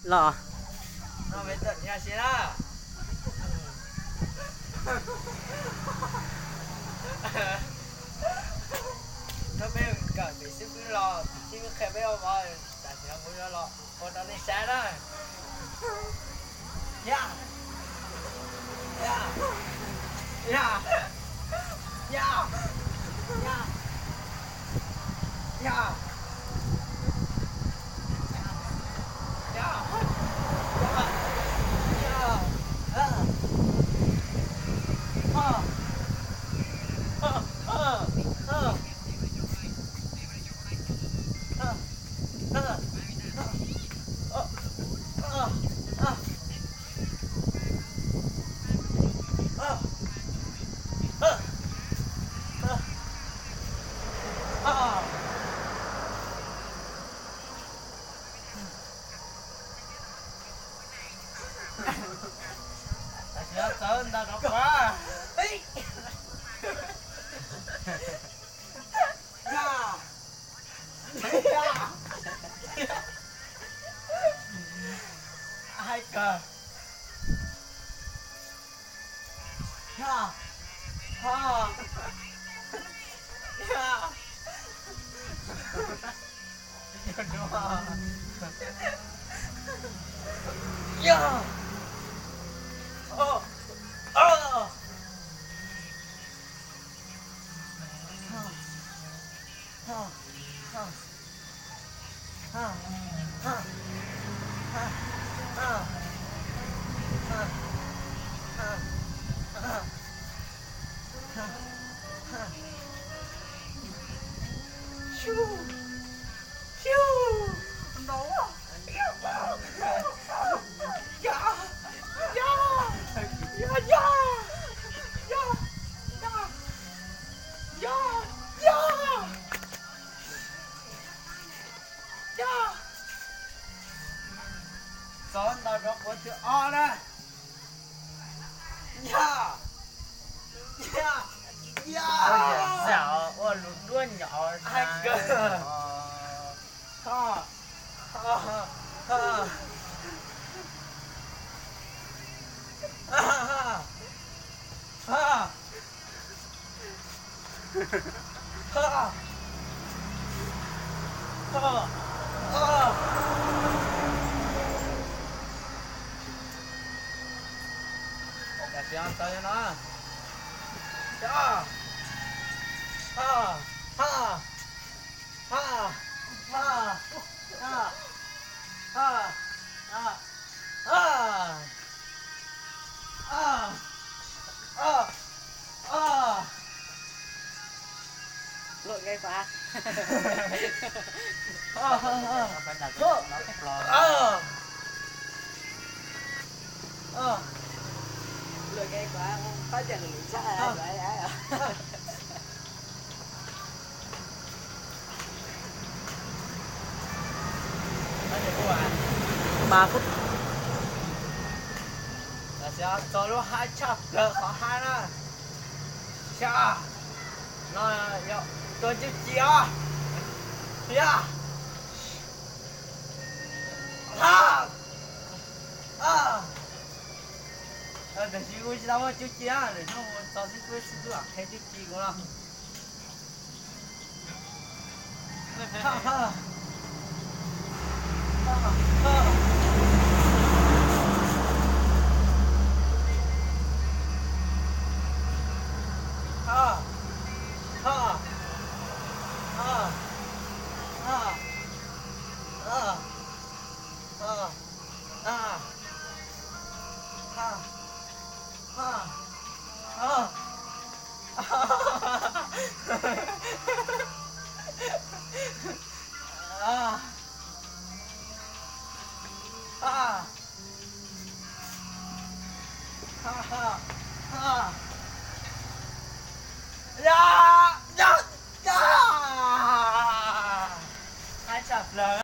Los, no peb tawm dhia si na. Hnub peb kawm pem xib fwb los, xib fwb qhia peb ua mov, tam sim no kuv yuav los ua rau nej saib na. Ya, ya, ya, ya, ya, ya. Tam sim no txawv ntau rov qab. Hais kawg. Txawv ntau rov qab thib ob na. Ya, ya, ya. Ua lus duab nyom hais kawg. Tam sim no tau no. Luaj nqe kuv. Luaj nqe kuv, qab cas lwm tshaj. Mas kuv, tam sim no txog lub hab tshaj plaws qhov hab na. Xya, no yog tua cub ci os. Xya, hab, a. Tam sim kuv tsis tau muaj cub ci na, lwm hnub mus txog xib fwb, xib fwb mam qhia cub ci kuv no.